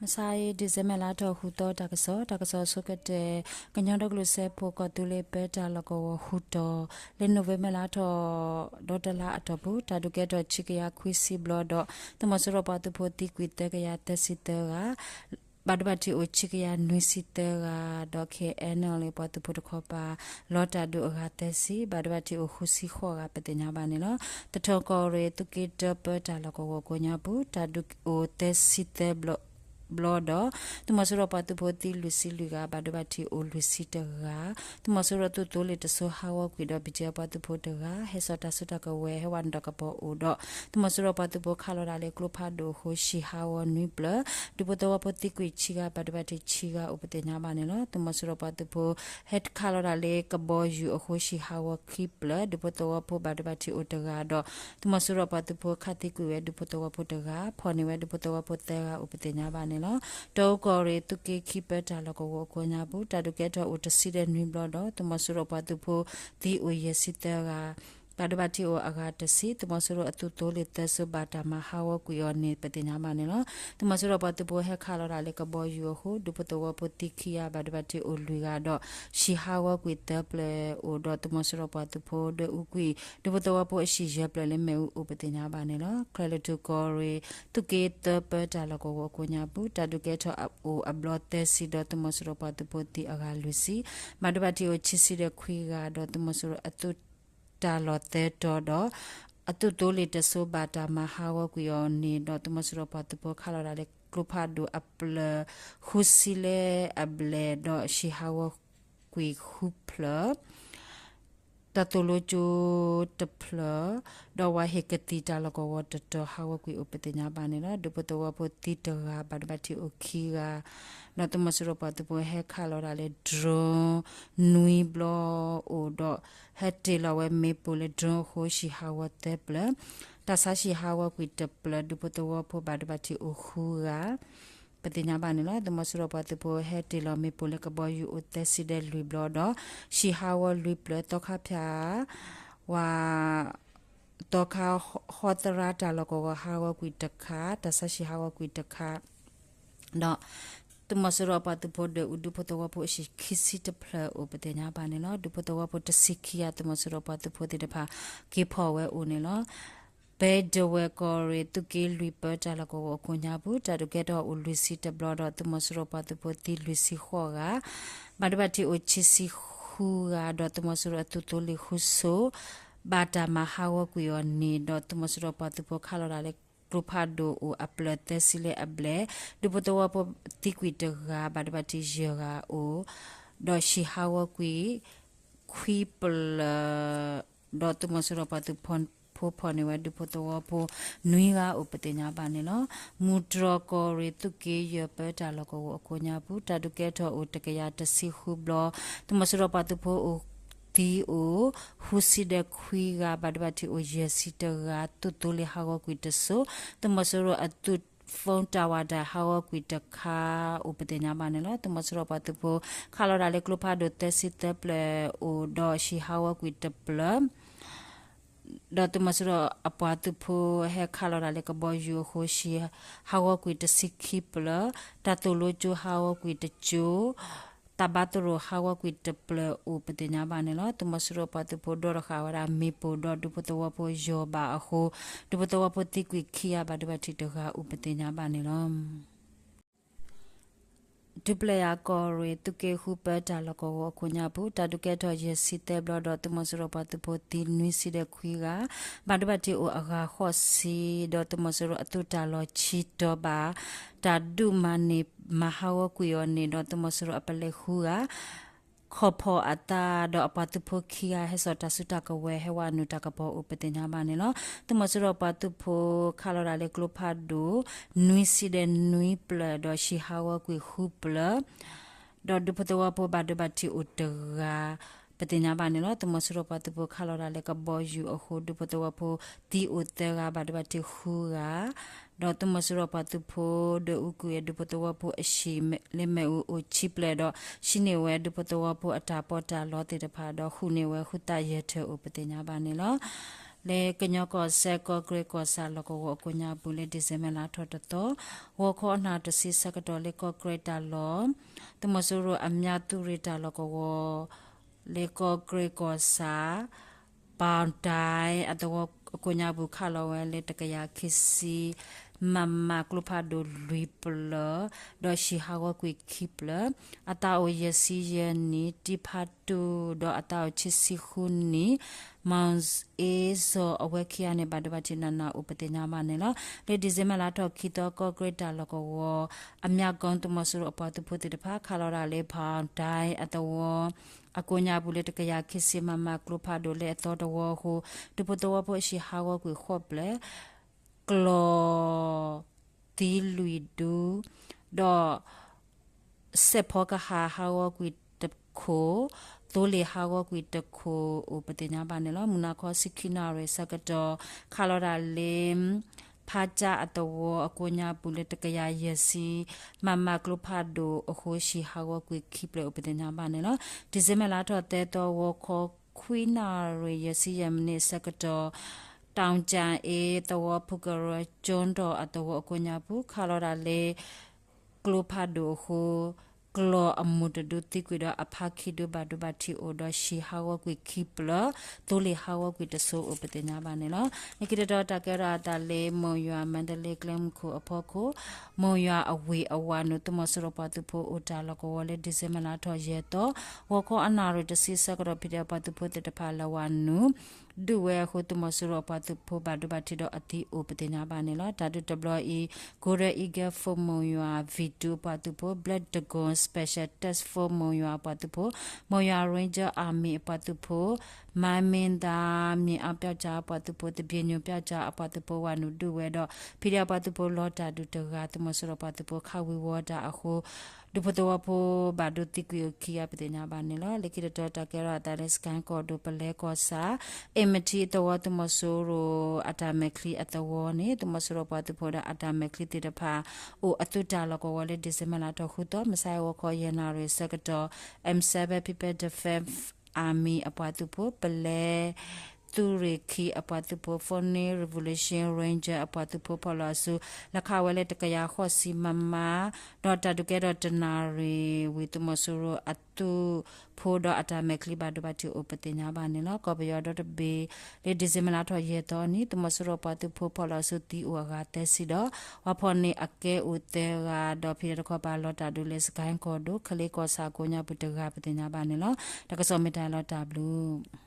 မဆါအံၤ December လါထီၣ်ဃုသီ တၢ်ကစီၣ်, တၢ်ကစီၣ်အဆိကတၢၢ်, ကညီဒီကလုာ်စၢဖှိၣ်ကီၢ်သူလ့ၤပၢတၢ်လီၢ်ကဝီၤဃုတီၤ, လၢ November လါထီၣ် ဒီတလါအတီၢ်ပူၤ တၢ်ဒုးကဲထီၣ်ဆံကယၤခွံဆံဘျီဒီး သုးမီၤစိရိၤပှၤသုးဖိသံကွံာ်သၢကယၤသၢဆံသၢဂၤ ဘၣ်ဒိဘၣ်ထံးအိၣ်ဆံကယၤနွံဆံသၢဂၤဒီး ခဲအံၤန့ၣ် ပှၤသုးဖိတခီပၤ လီၤတၢ်ဒုးအဂၤသၢဆံ ဘၣ်ဒိဘၣ်ထံးအိၣ်ဃုဆံဃိးဂၤ ပသ့ၣ်ညါဘၣ်န့ၣ်လီၤ. သထီၣ်ကီၢ်ရ့ၣ် သုးက့တၢပၢတၢ်လီၢ်ကဝီၤကိးညါပူၤ တၢ်ဒုးအိၣ်သၢဆံသၢ ဘျီဒီး သုးမီၤစိရိၤပှၤသုးဖိသံလွံၢ်ဆံလွံၢ်ဂၤ ဘၣ်ဒိဘၣ်ထံးအိၣ်လွံၢ်ဆံတဂၤ, သုးမီၤစိရိၤသုးသိလ့ၣ်တစိၤဟးဂီၤကွံာ်ဒီး ဘံၣ်ကၠဲပှၤသုးဖိတဂၤ ဟဲစိာ်တၢ်စုတၢ်ကဝဲၤ ဟဲဝဲနုာ်တၢ်ကပီၤအိၣ်ဒီး သုးမီၤစိရိၤပှၤသုးဖိခးလီၤဒၣ်လၢကျိဖးဒိၣ်အဃိ ဆံးဟးဂီၤနွံပျၢၤ, ဒူဖိသဝီဖိသံကွံာ်ဆံဂၤ ဘၣ်ဒိဘၣ်ထံးဆံဂၤအိၣ်ပသ့ၣ်ညါဘၣ်န့ၣ်လီၤ. သုးမီၤစိရိၤပှၤသုးဖိ ဟဲခးလီၤဒၣ်လၢကဘီယူၤအဃိ ဆံးဟးဂီၤခံပျၢၤ, ဒူဖိသဝီဖိဘၣ်ဒိဘၣ်ထံးအိၣ်တဂၤဒီး သုးမီၤစိရိၤပှၤသုးဖိခးသံကွံာ်ဝဲဒူဖိသဝီဖိတဂၤ, ဖီၣ်န့ၢ်ဝဲဒူဖိသဝီဖိသၢဂၤအိၣ် ပသ့ၣ်ညါဘၣ်န့ၣ်လီၤ. တီအူကီၢ်ရ့ၣ် သုးက့ခံပၢတၢ်လီၢ်ကဝီၤအကိးညါပူၤ တၢ်ဒုးကဲထီၣ်အိၣ်တဆံဒီးနွံဘျီဒီး သုးမီၤစိရိၤပှၤသုးဖိသံအိၣ်ယဲၢ်ဆံသၢဂၤ, ဘၣ်ဒိဘၣ်ထံးအိၣ်အဂၤတဆံ, သုးမီၤစိရိၤအသုးသိလ့ၣ်သၢစိၤ ဘၣ်တၢ်မၤဟးဂီၤကွံာ်အီၤန့ၣ် ပသ့ၣ်ညါဘၣ်န့ၣ်လီၤ. သုးမီၤစိရိၤပှၤသုးဖိဟဲခးလီၤဒၣ်လၢကဘီယူၤအဃိ ဒူဖိသဝီဖိသံခံဂၤ ဘၣ်ဒိဘၣ်ထံးအိၣ်လွံၢ်ဂၤဒီး ဆံးဟးဂီၤကွံာ်သၢပျၢၤအိၣ်ဒီး သုးမီၤစိရိၤပှၤသုးဖိဒွဲၣ်အူကွံာ် ဒူဖိသဝီဖိအဆံးယဲၢ်ပျၢၤလၢမ့ၣ်အူအိၣ် ပသ့ၣ်ညါဘၣ်န့ၣ်လီၤ. ချၢၣ်လွံၢ်ထူၣ်ကီၢ်ရ့ၣ် သုးက့သၢပၢတၢ်လီၢ်ကဝီၤအကိးညါပူၤ တၢ်ဒုးကဲထီၣ်အိၣ်အဘျီသၢဆံဒီး သုးမီၤစိရိၤပှၤသုးဖိသံအဂၤလွံၢ်ဆံ, ဘၣ်ဒိဘၣ်ထံးအိၣ်ဆံဆံဒီးခွံဂၤဒီး သုးမီၤစိရိၤအသုးတၢ်လီၢ်သၢတီၤဒီး အသုးသိလ့ၣ်တစိၤ ဘၣ်တၢ်မၤဟးဂီၤကွံာ်အီၤန့ၣ်ဒီး သုးမီၤစိရိၤပှၤသုးဖိခးလီၤဒၣ်လၢကျိဖးဒိၣ်အပျၢၤဃုဆံလၢအဘျဲၣ်ဒီး ဆံးဟးဂီၤကွံာ်ဃုဖျၢၣ် တၢ်သိၣ်လိကၠိတဖျၢၣ် ဒီးဝၤဟ့ၣ်ကသံၣ်တၢ်လီၢ်ကဝီၤတတီၤ ဟးဂီၤကွံာ်အိၣ် ပသ့ၣ်ညါဘၣ်န့ၣ်လီၤ. ဒူဖိသဝီဖိသံတဂၤ ဘၣ်ဒိဘၣ်ထံးအိၣ်ခံဂၤ ဒီးသုးမီၤစိရိၤပှၤသုးဖိဟဲခးလီၤဒၣ်လၢ drone နွံဘျီအိၣ်ဒီး ဟဲတ့ၢ်လီၤဝဲမ့ၣ်ပိၢ်လၢ drone အဃိ ဆံးဟးဂီၤသၢပျၢၤ, တၢ်ဆါဆံးဟးဂီၤကွံာ်တပျၢၤ, ဒူဖိသဝီဖိဘၣ်ဒိဘၣ်ထံးအိၣ်ဃုဂၤ ပသ့ၣ်ညါဘၣ်န့ၣ်လီၤ. သုးမီၤစိရိၤပှၤသုးဖိဟဲတ့ၢ်လီၤမ့ၣ်ပိၢ်လၢကဘီယူၤအိၣ်သၢဆံဒီးလွံၢ်ဘျီဒီး ဆံးဟးဂီၤလွံၢ်ပျၢၤ, သီခါဖၠး ဝၤ သီခါ ဟီသရၣ်တၢ်လီၢ်ကဝီၤဟးဂီၤကွံာ်တခါ, တၢ်ဆါဆံးဟးဂီၤကွံာ်တခါ ဒီး သုးမီၤစိရိၤပှၤသုးဖိဒွဲၣ်အူဒူဖိသဝီဖိအဆံးခံဆံတဖျၢၣ်အိၣ် ပသ့ၣ်ညါဘၣ်န့ၣ်လီၤ. ဒူဖိသဝီဖိတဆံခံဂၤ သုးမီၤစိရိၤပှၤသုးဖိသ့ၣ်တဖၣ် က့ၤဖီၣ်ဝဲအိၣ်န့ၣ်လီၤ. ဘဲဒဝဲၢ်ကီၢ်ရ့ၣ် သုးက့လွံၢ်ပၢတၢ်လီၢ်ကဝီၤအကိးညါပူၤ တၢ်ဒုးကဲထီၣ်အိၣ်လွံၢ်ဆံတဘျီဒီး သုးမီၤစိရိၤပှၤသုးဖိသံလွံၢ်ဆံဃိးဂၤ ဘၣ်ဒိဘၣ်ထံးအိၣ်ဆံဆံဃုဂၤဒီး သုးမီၤစိရိၤအသုးသိလ့ၣ်ဃုစိၤ ဘၣ်တၢ်မၤဟးဂီၤကွံာ်အီၤန့ၣ်ဒီး သုးမီၤစိရိၤပှၤသုးဖိခးလီၤဒၣ်လၢကျိဖးဒိၣ်အိၣ်အပျၢၤသၢဆံလၢအဘျဲၣ်, ဒူဖိသဝီဖိသံကွံာ်တဂၤ ဘၣ်ဒိဘၣ်ထံးယဲၢ်ဂၤအိၣ်, ဒီးဆံးဟးဂီၤကွံာ် ခွံပျၢၤ, ဒီးသုးမီၤစိရိၤပှၤသုးဖိဖီၣ်န့ၢ်ဝဲဒူဖိသဝီဖိနွံဂၤအိၣ် ပသ့ၣ်ညါဘၣ်န့ၣ်လီၤ. မူတြီၢ်ကီၢ်ရ့ၣ် သုးက့ယဲၢ်ပၢတၢ်လီၢ်ကဝီၤအကိးညါပူၤ တၢ်ဒုးကဲထီၣ်အိၣ်တကယၤတဆံဃုဘျီ, သုးမီၤစိရိၤပှၤသုးဖိအိၣ်သံအိၣ် ဃုဆံဒီးခွံဂၤ ဘၣ်ဒိဘၣ်ထံးအိၣ်ယဲၢ်ဆံတဂၤ, သုးသိလ့ၣ်ဟးဂီၤကွံာ်တစိၤ, သုးမီၤစိရိၤအသုး phone tower ဟးဂီၤကွံာ်တခါအိၣ် ပသ့ၣ်ညါဘၣ်န့ၣ်လီၤ. သုးမီၤစိရိၤပှၤသုးဖိခးလီၤဒၣ်လၢကျိဖးဒိၣ်သၢဆံသၢဖျၢၣ်အိၣ်ဒီးဆံးဟးဂီၤကွံာ်တဖျၢၣ် ဒီးသုးမီၤစိရိၤအပှၤသုးဖိဟဲခးလီၤဒၣ်လၢကဘီယူၤအဃိ ဆံးဟးဂီၤကွံာ်တဆံခံဖျၢၣ်, တၢ်သိၣ်လိကၠိဟးဂီၤကွံာ်တကၠိ, တၢ်ဘါသရိာ်ဟးဂီၤကွံာ်တဖျၢၣ်အိၣ် ပသ့ၣ်ညါဘၣ်န့ၣ်လီၤ. သုးမီၤစိရိၤပှၤသုးဖိဒိးတဃာ်ဝဲဒၣ်မ့ၣ်ပိၢ်ဒီးဒူဖိသဝီဖိယီၢ်ဘၣ်အဃိ ဒူဖိသဝီဖိသံကွံာ်ခံဂၤ ဘၣ်ဒိဘၣ်ထံးတဂၤအိၣ် ပသ့ၣ်ညါဘၣ်န့ၣ်လီၤ. ဒူပျဲၢ်ယၤကီၢ်ရ့ၣ် သုးက့ဃုပၢတၢ်လီၢ်ကဝီၤအခိၣ်ညါပူၤ တၢ်ဒုးကဲထီၣ်ယဲၢ်ဆံသၢဘျီဒီး သုးမီၤစိရိၤပှၤသုးဖိသံနွံဆံဒီးခွံဂၤ, ဘၣ်ဒိဘၣ်ထံးအိၣ်အဂၤဃိးဆံ ဒီးသုးမီၤစိရိၤအသုးတၢ်လီၢ်ဆံတီၤဘၣ် တၢ်ဒုးမၤန့ၢ်မၤဟးဂီၤကွံာ်အီၤန့ၣ်ဒီး သုးမီၤစိရိၤအပလဲၤဃုဂၤ ခီၣ်ဖီၣ်အသးဒီးအပှၤသုးဖိခံဂၤ ဟဲစိာ်တၢ်စုတၢ်ကဝဲၤ ဟဲဝဲနုာ်တၢ်ကပီၤအိၣ် ပသ့ၣ်ညါဘၣ်န့ၣ်လီၤ. သုးမီၤစိရိၤပှၤသုးဖိခးလီၤဒၣ်လၢကျိဖးဒိၣ် နွံဆံဒီးနွံပျၢၤဒီး ဆံးဟးဂီၤကွံာ်ဃုပျၢၤ ဒီးဒူဖိသဝီဖိဘၣ်ဒိဘၣ်ထံးအိၣ်တဂၤ ပသ့ၣ်ညါဘၣ်န့ၣ်လီၤ. သုးမီၤစိရိၤပှၤသုးဖိခးလီၤဒၣ်လၢကဘီယူၤအဃိ ဒူဖိသဝီဖိသံအိၣ်သၢဂၤ ဘၣ်ဒိဘၣ်ထံးဃုဂၤ ဒီးသုးမီၤစိရိၤပှၤသုးဖိဒွဲၣ်အူကွံာ်ဝဲဒူဖိသဝီဖိအဟံၣ်လၢမ့ၣ်အူအိၣ်ဆံပျဲၢ်ဒီး ဟံးန့ၢ်ဝဲဒူဖိသဝီဖိအတၢ်ပီးတၢ်လီသ့ၣ်တဖၣ်ဒီး ဃုာ်န့ၢ်ဝဲဃုသးယဲၢ်ထၢၣ်အိၣ် ပသ့ၣ်ညါဘၣ်န့ၣ်လီၤ. လၢကညီကီၢ်စဲၣ် ကီၢ်ကရ့ၣ်ကီၢ်ဆၣ်လီၢ်ကဝီၤအကိးညါပူၤ လၢ December လါထီၣ်တသီ ဂီၤခီအနၣ်တဆံဆၢကတီၢ် လၢကီၢ်ကရ့ၣ်တၢ်လီၢ် သုးမီၤစိရိၤအမၠၣ်သုးရ့ၣ်တၢ်လီၢ်ကဝီၤ လၢကီၢ်ကရ့ၣ်ကီၢ်ဆၣ် ပၣ်ဒဲအသဝီအကိးညါပူၤ ခးလီၤဝဲလၢတကယၤခံဆံ မမကျိဖးဒိၣ်လွံၢ်ပျၢၤ ဒီးဟံၣ်ဟးဂီၤကွံာ်ခံပျၢၤ အသးအိၣ်ယဲၢ်ဆံယဲၢ်နံၣ် တံဖးတူၣ် ဒီးအသးအိၣ်ခံဆံဃုနံၣ် မီၣ်အ့စီၤ အဝဲခံဂၤန့ၣ် ဘၣ်ဒိဘၣ်ထံးနးနးအိၣ်ပသ့ၣ်ညါဘၣ်န့ၣ်လီၤ. လၢ December လါထီၣ်ခံသီ ကီၢ်ကရ့ၣ်တၢ်လီၢ်ကဝီၤ အမၠၣ်ကီၢ် သုးမီၤစိရိၤအပှၤသုးဖိသ့ၣ်တဖၣ် ခးလီၤဒၣ်လၢပၣ်ဒဲအသဝီ အကိးညါပူၤလၢတကယၤခံဆံ မမကျိဖးဒိၣ်လၢအသီတဝီအဃိ ဒူဖိသဝီဖိအဟံၣ်ဟးဂီၤကွံာ်ဃိးပျဲၢ် ကျီၢ် သံလွံၢ်ဒူ ဒီး စဲးဖီကဟၣ်ဟးဂီၤကွံာ်တခိၣ်, သိလ့ၣ်ဟးဂီၤကွံာ်တခိၣ်အိၣ်ပသ့ၣ်ညါဘၣ်န့ၣ်လီၤ. မုၢ်နၤခီဆံခံနၣ်ရံၣ်ဆၢကတီၢ် ခးလီၤဒၣ်လၢ ဖးကၠၣ်အသဝီအကိးညါပူၤလၢတကယၤယဲၢ်ဆံ မမကျိဖးဒိၣ်အဃိ ဟံၣ်ဟးဂီၤကွံာ်ခံပျဲၢ်အိၣ်ပသ့ၣ်ညါဘၣ်န့ၣ်လီၤ. December လါထီၣ်သၢသီ ဂီၤခီခွံနၣ်ရံၣ်ယဲၢ်ဆံယဲၢ်မံးနံးဆၢကတီၢ် တီကၠၣ်အ့သဝီ ဖုကရၢကၠိဒီးအသဝီအကိးညါပူၤ ခးလီၤဒၣ်လၢ ကျိဖးဒိၣ်အဃိ ကျီၢ်အမူးတဒူသံကွံာ်ဒီးအဖါခံဒူဘၣ်ဒိဘၣ်ထံးအိၣ်ဒီးဟံၣ်ဟးဂီၤကွံာ်ခံပျၢၢ်, သိလ့ၣ်ဟးဂီၤကွံာ်တစိၤအိၣ်ပသ့ၣ်ညါဘၣ်န့ၣ်လီၤ. လၢခံတတီၤတၢ်ကဲထီၣ်အသးလၢ မိၢ်ယွၤ မါဒလ့ ကျဲမုၢ်ခိၣ်အဖီခိၣ် မိၢ်ယွၤအဝ့ၢ်အဝၤနုာ် သုးမီၤစိရိၤပှၤသုးဖိအိၣ်တၢ်လီၢ်ကဝီၤလၢ December လါထီၣ်ယဲၢ်သီ ဂီၤခီအနၣ်ရံၣ်တဆံဆၢကတီၢ် ဖံးဒဲးပှၤသုးဖိသ့ၣ်တဖၣ်လဲၤဝၤနုာ် ဒုးဝဲအဃိ သုးမီၤစိရိၤအပှၤသုးဖိဘၣ်ဒိဘၣ်ထံးဒီးအသံအိၣ်ပသ့ၣ်ညါဘၣ်န့ၣ်လီၤ. တၢ်ဒုးတဘျီအံၤ Golden Eagle Force မိၢ်ယွၤ V two အပှၤသုးဖိ, Black Dragon Special Task Force မိၢ်ယွၤအပှၤသုးဖိ, မိၢ်ယွၤ Ranger Army အပှၤသုးဖိ, မၤမ့ၢ်သး မ့ၢ်အပျောက်ကျား အပှၤသုးဖိ, သဘ့ၣ်ညိၣ်ပျောက်ကျား အပှၤသုးဖိ ဝၤနုာ်ဒုးဝဲဒီး ဖံးဒဲးပှၤသုးဖိလီၤတၢ်ဒုးတဂၤ သုးမီၤစိရိၤပှၤသုးဖိခးဝံၤဝီတၢ်အဃိ ဒူဖိသဝီဖိဘၣ်ဒိသံကွံာ်အိၣ်ခံဂၤ ပသ့ၣ်ညါဘၣ်န့ၣ်လီၤ. လၢခံတတီၤတၢ်ကဲထီၣ်အသးလၢ စကဲၣ်ကီၢ်ဒိၣ် ပလဲကီၢ်ဆၣ် အ့ၣ်မထံသဝီ သုးမီၤစိရိၤအတၢ်မဲာ်ချံအသဝီန့ၣ် သုးမီၤစိရိၤပှၤသုးဖိဒီးအတၢ်မဲာ်ချံသ့ၣ်တဖၣ် အိၣ်အသုးတၢ်လီၢ်ကဝီၤလၢ December လါထီၣ်ဃုသီ မုၢ်ဆါအံၤဂီၤခီယဲၢ်နၣ်ရံၣ်ဆၢကတီၢ် M seven People Defense Army အပှၤသုးဖိ, ပလဲ သုးရ့ၣ်ခံအပှၤသုးဖိ, Phoenix Revolution Ranger အပှၤသုးဖိဖီၣ်လီၤအစု လဲၤခးဝဲလၢတကယၤဃိးဆံ မမ ဒီးတၢ်ဒုးကဲထီၣ်တနၣ်ရံၣ်ဝံၤ သုးမီၤစိရိၤအသုးဖိဒီးအတၢ်မဲာ်ချံဘၣ်ဒိဘၣ်ထံးအိၣ်ပသ့ၣ်ညါဘၣ်န့ၣ်လီၤ. ကီၢ်ပယီၤဒီတဘ့ၣ် လၢ December လါထီၣ်ယဲၢ်သီနံၤ သုးမီၤစိရိၤပှၤသုးဖိဖီၣ်လီၤအစုသံအိၣ်အဂၤသၢဆံဒီး ပှၤဖီၣ်န့ၢ်အကဲအိၣ်သၢဂၤဒီး ဖံးဒဲးတခီပၤလီၤတၢ်ဒုးလၢ စကဲၣ်ကီၢ်ဒိၣ် ကလ့ကီၢ်ဆၣ်အကိးညါပူၤတဂၤပသ့ၣ်ညါဘၣ်န့ၣ်လီၤ. တၢ်ကစီၣ်မ့ၢ်တၢ်လီၤတၢ်ဘျုး